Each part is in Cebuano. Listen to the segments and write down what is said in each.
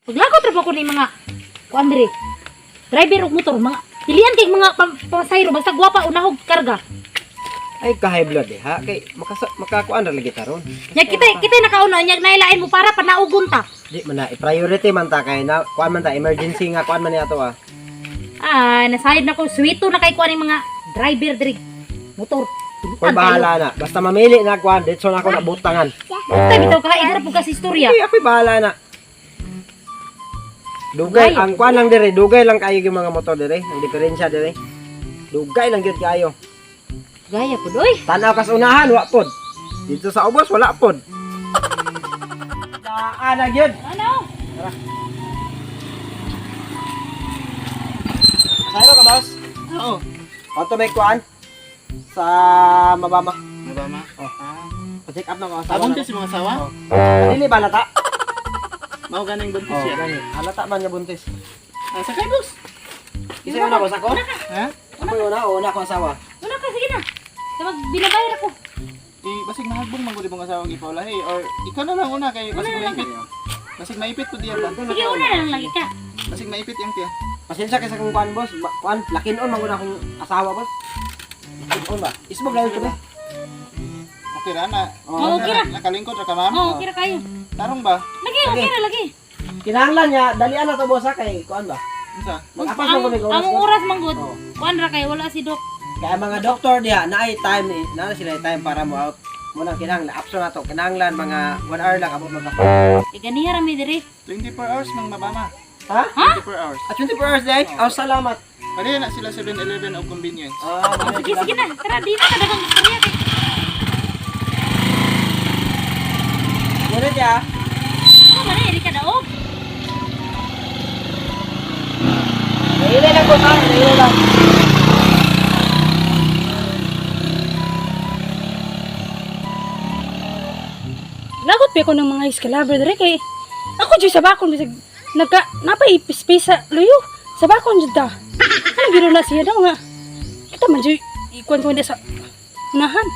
Paglagot ra pa ko ni mga kuan diri. Driver og motor, mga pilian kay mga pasahero basta gwapa unahog karga. Ay ka-high blood eh ha kay makakuan ra lagi taron. Nya kita kita nakauna nya nailain mo para panaugon ta. Di man na i-priority man ta kay na kuan man ta emergency nga kuan man ni ato ah. Ah, nasayod na ko sweeto na kay kuan ni mga driver diri motor. Koy bahala na. Basta mamili na kuan ditso na ako na butangan. Tay bitaw ka igar pud ka sa istorya. Ay, ako'y bahala na. Dugay Ay. ang kuan lang dire, dugay lang kayo yung mga motor dire, ang diferensya dire. Dugay lang gyud kayo. Gaya pud oy. Tanaw kas unahan wa pod. Dito sa ubos wala pod. Daan na gyud. Ano? Sayro ka boss? Oo. Kwanto may kuan? Sa mabama. Mabama. Oh. Ah. Pa-check up na ko Ah, asawa. buntis yung mga asawa? Oh. Dili ba lata? Mao ganing buntis Oh, siya. gani. Halata man nga buntis. Ah, sakay boss. Isa una ko sa ko? Ha? Ako yung una, una ko asawa. Wala ka, sige na. Kaya magbinabay ra ko. Eh, basig mahagbong man gud imong asawa gipaulahi or ikaw na lang una kay basig maipit. Basig maipit ko diya ba? Sige, una na lang lagi ka. Basig maipit yang tiya. Pasensya kay sa kong kuan boss. Kuan, lakinon man gud akong asawa boss. Lakinon ba? Isbog lang ko ba? Okay ra na. Oh, okay ra. Nakalingkod ra ka ma'am. Oh, okay ra kayo. Tarong ba? Lagi, okay ra lagi. Kinahanglan niya, dalian na to boss ha kay kuan ba? Unsa? Mag-apas man Ang, gud ko. ang oras man gud. Oh. Kuan ra kayo wala si Doc. Kaya mga doktor diha naay time ni, naa sila time para mo out. Mo nang kinahanglan option na to. Kinahanglan mga 1 hour lang abot mo ta. E ganiha ra mi diri. 24 hours mang mabama. Ha? 24 hours. At 24 hours day? Oh, salamat. Pareha na sila 7-Eleven o convenience. Ah, Oh, sige, sige na. Tara, di na kadagang istorya kay. Ngunit ya. Oh, man eri ka daog. Nailay lang boss ha, nailay lang. Lagot pa ko ng mga iskalaber dire kay ako jud sa bakon bisag nagka napay space sa luyo sa bakon jud ta. Ano giro na siya daw nga. Kita man jud ikuan ko sa unahan.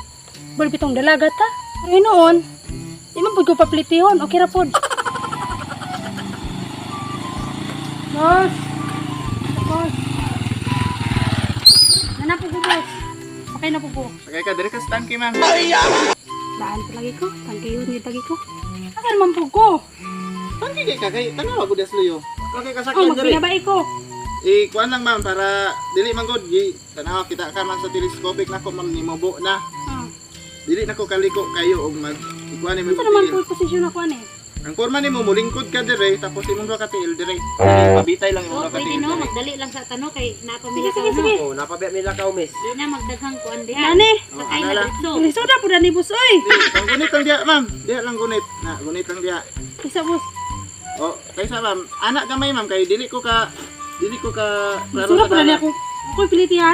Bal bitong dalaga ta. Pero hinuon, di man pud ko paplitihon, okay ra pod. Boss. Boss. Nana po ko, boss. Okay na po ko. Sakay ka diri ka sa tangke ma'am. Daan pa lagi ko, tangkayun gyud lagi ko. Asan man po ko? Tangke kay ka kay tanawa gud sa luyo. Okay Oh, kasakyan diri. magbinabay ko. Eh, kuan lang ma'am para dili man gud gi tanawa kita ka man sa telescopic nako ma'am nimobo na. Ah. Dili nako kaliko kayo og mag ikuan nimo Ito naman tiil. po posisyon ako ano eh. Ang porma nimo mulingkod ka dire tapos imong duha ka tiil dire. Dili, pabitay lang imong Oh, duha ka pwede tiil no, dire. magdali lang sa tano kay Sige, napamilya sige, sige. Oh, napabiya mi lakaw miss. Di na magdaghang kuan diha. Nani, Oh, Sakay ana na lang. diretso. Lisuda po na ni boss oy. Di, ang gunit lang diya ma'am. Diya lang gunit. Na, gunit lang diya. Isa boss. Oh, kaysa ma'am, anak gamay ma'am kay dili ko ka klaro Lisuda sa po na ni dalan. ako. Ako'y piliti ha.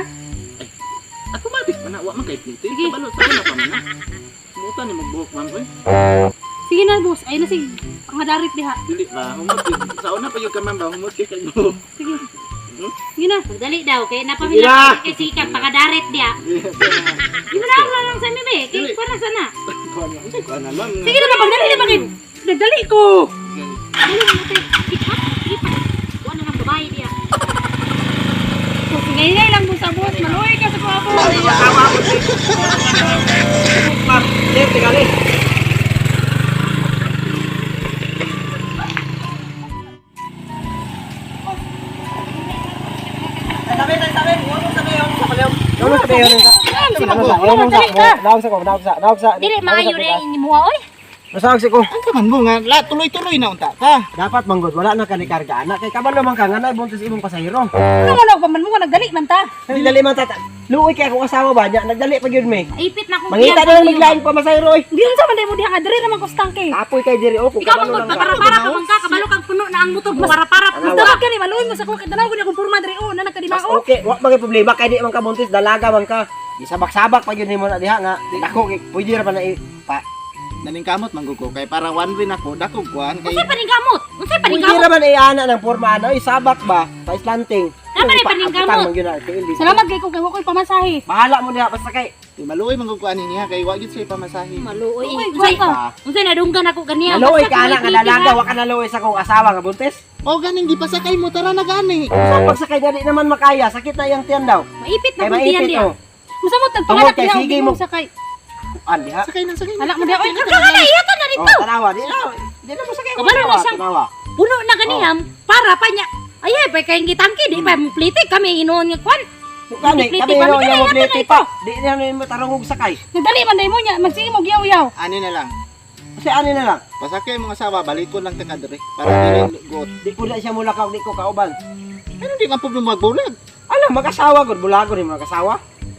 Automatic man na wa man kay plite. Sige. Kabalo sa una pa man na. Buta ni magbuhok ma'am oy. Sige na boss, ay na sige. Pangadarit diha. Dili ba humot yun. Sa una pa yun ka ma'am ba humot kay kayo. Sige. Sige na. Magdali daw kay Sige napamilya na. kay sige ka pakadarit diha. Di mo na ako lang sa mi be. Kay Dili. kuan na sana. Kuan na, unsay kuan na ma'am. Sige na pagdali na bakit? Nagdali ko. Dali mo tay. Ipa, ipa. Kuan na ng babae diha. Sige na lang boss ah, boss. Maluoy ka sa kuha po. Ma'am, sir, tingali. Sabi, sabi, sabi, huwag mo sabi yun. Sa palihog. Huwag mo sabi yun. Dali ka. Daog sa ko, daog sa, daog sa. Dili maayo rin inyo oy. Masawag si ko. Ang ka man mo nga la tuloy-tuloy na unta ka. Dapat manggod, wala na ka ni karga anak. Kay kabalo man ka nga na buntis imong pasahero. Ano man ako paman mo nga nagdali man ta. Nagdali man tata. Luoy kay akong asawa ba niya, nagdali pa gyud mi. Ipit na kong Mangita na lang maglain pa masahero oy. Di unsa man day mo diha nga diri naman ko sa tangke. Kapoy kay diri o kung Ikaw kabalo man gud lang ka. para-para ka man ka kabalo kang puno na ang motor mo para-para. Mas dapat ka ni maluoy mo sa kuha kay tanaw ko ni akong porma diri oh, na Mas nagkadimao. okay, wa man kay problema kay di man ka buntis, dalaga man ka. Gisabak-sabak pa gyud nimo na diha nga. Dako kay pwede ra pa na pa. Naningkamot man gud ko kay para one way nako dako kuan kay Unsay paningkamot? Unsay Pwede paningkamot? ra man iana ng porma ano, isabak ba? Pa slanting. Tama na paningkamot. Salamat kay ko kay wa koy pamasahe. Bahala mo diha basta kay. Di maluoy man gud ko ani niya kay wa gyud siya pamasahe. Maluoy. Uy, Unsay gwapa. unsay nadunggan ako ganiya. Naluoy Basta ka anak nga kung may dalaga, ha. wa ka naluoy sa kong asawa nga buntis. O ganing gipasakay mo tara na gani. Sa pagsakay nga di naman makaya, sakit na iyang tiyan daw. Maipit na Kay kung tiyan maipit diha. oh. Musamot Tungod nagpanganak kay diha sige og mo. mo sakay. An diha. Sakay na, sakay na. Ala mo diha oy. Kaka na iya na Oh, dito. tanawa di na. Di na mo sakay. Kabalo na Tanawa, siyang- Tanawa. Puno na ganiya para pa niya. Ay, ay, pa kay gitangki di pa mo plite kami hinuon nga kwan. Kani, Plite kami pa, no mi iya mo kaya plite pa. Di na mo tarong og sakay. Nagdali man day mo niya, magsige mo giyaw-yaw. Ani na lang. Kasi ani na lang. Pasakay mong asawa, balikon lang ta ka diri para dili guot. Di ko na siya mulakaw, di ko kauban. Ano di man problema magbulag? Alam, mag-asawa gud, bulago ni mag-asawa.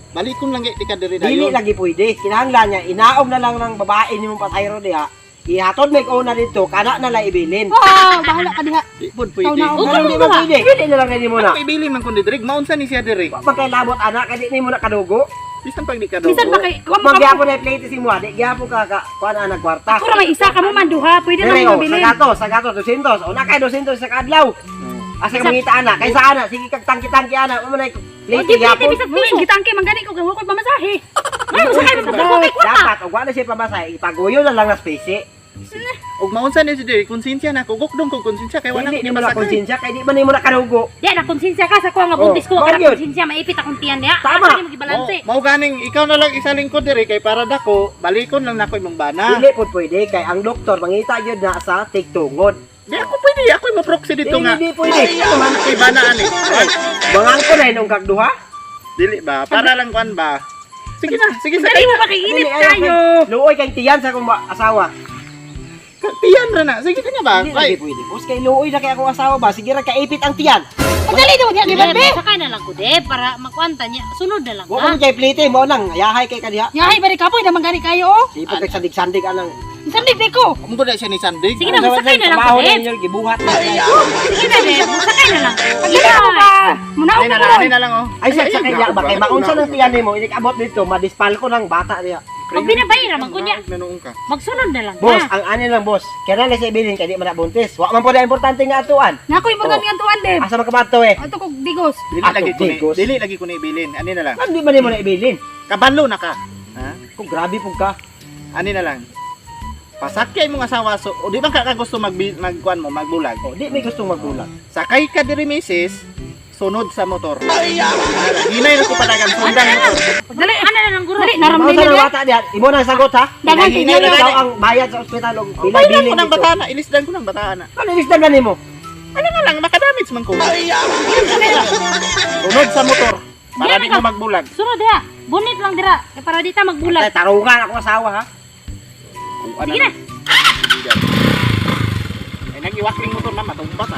Balikon lang di ka diri Dili dayon. lagi pwede. Kinahanglan niya, inaog na lang ng babae ni mong pasayro diha. Ihatod may una dito, kana na lang ibilin. Oh, bahala ka diha. Di pud pwede. Ikaw na, Oh, Ganun ganun di ba? ba pwede? Pwede na lang nimo na. Ano ibili man kundi diri, maunsa ni siya diri. Wa magkailabot anak, kay di nimo na kadugo. Bisan pag di ka dugo. Bisan pa kay wa mo Magyapon na plate si mo, di gyapon ka ka kuan ana kwarta. Ako ra may isa kamo man duha, pwede na Dire, mo oh, mabilin. sa gato, 200. O na kay 200 sa kadlaw. Asa ka mangita ana, kaysa ana, sige kag tangki-tangki ana, mo man O plate di plite gyapon. bisag Piso. piso. Gitangke man gani ko kay wa koy pamasahe. Ay, usakay mo sa kay kwarta. Dapat og wala siya pamasahe, ipaguyo na lang na spesi. Ug maunsa ni siya diri, konsensya na ko gukdong ko konsensya kay wala Dili ko nimo na pasakay. konsensya kay di man nimo na kadugo. Di na konsensya ka sa kuha nga Oh, buntis ko ka mao yun. konsensya maipit akong tiyan diha. Tama. Asa nimo gibalanse? Mao ganing ikaw na lang isalingkod diri kay para dako, balikon lang nako imong bana. Dili pud pwede kay ang doktor mangita gyud na sa tigtungod. Di ako pwede, ako mo proxy dito Dili nga. di pwede. Kay bana ani. Ay, Bangang ko na inong kagduha. dili ba? Para lang kuan ba? Sige na, sige Dali sakay mo na. ba kay init Dili, ayaw, kayo. Luoy kay tiyan sa akong asawa. Tiyan ra na. Sige na ba? Dili Ay, lagi pwede. Boss kay luoy na kay akong asawa ba? Sige ra kaipit ang tiyan. Pagdali daw diha, di ba be? Sakay na lang ko de para makuanta niya. Sunod na lang Wa ka. man kay plate mo nang ayahay kay kadiha. Yahay bari kapoy naman gani kayo oh. Sipag kay sandig-sandig anang. Sandig di ko. mo na siya ni Sandig. Sige na, masakay na lang Trabaho ko, na Deb. inyo gibuhat na. Sige na de, sakay na lang. Pagdali mo ba? Munaog Ani na na lang, ani ko. na lang oh. Ay sa sakay niya ba kay maunsa ng tiyan nimo inikabot dito madispal ko ng bata niya. Pag binabay ra man ko niya. Nanuong ka. Magsunod na lang Boss, ka. ang ani lang boss. Kaya na sa ibilin kay di man na buntis. Wa man po na importante nga atuan. Nako importante nga tuan deb. Asa man ka ba ato eh? Ato kog digos. Dili Ato, lagi ko ni, Digos. dili lagi ko ni ibilin. Ani na lang. Ano di man nimo na ibilin? Kabalo na ka. Ha? Kung grabe pug ka. Ani na lang. Pasakay mong asawa so o di ba ka ka gusto mag magkuan mo magbulag? Oh, di may gustong magbulag. Sakay ka diri misis, sunod sa motor. Hinay na ko padagan sundan motor. Dali, Ana na lang guro. Dali naramdam Maunsa niya. ng bata diha, imo nang sagot ha. Daghang Hinay tigil. na Ikaw ang bayad sa ospital og Bayran ko bilay-bilin ng dito. bata na, ilisdan ko ng bata na. Ano ilisdan na nimo? Ano na lang, makadamage man ko. Sunod sa motor. Para Diyan di na mo magbulag. Sunod diha. Bunit lang dira kay para di ta magbulag. Ay, tarungan ako asawa ha. Sige na. Ay, nag-iwakling motor na, matumba ta.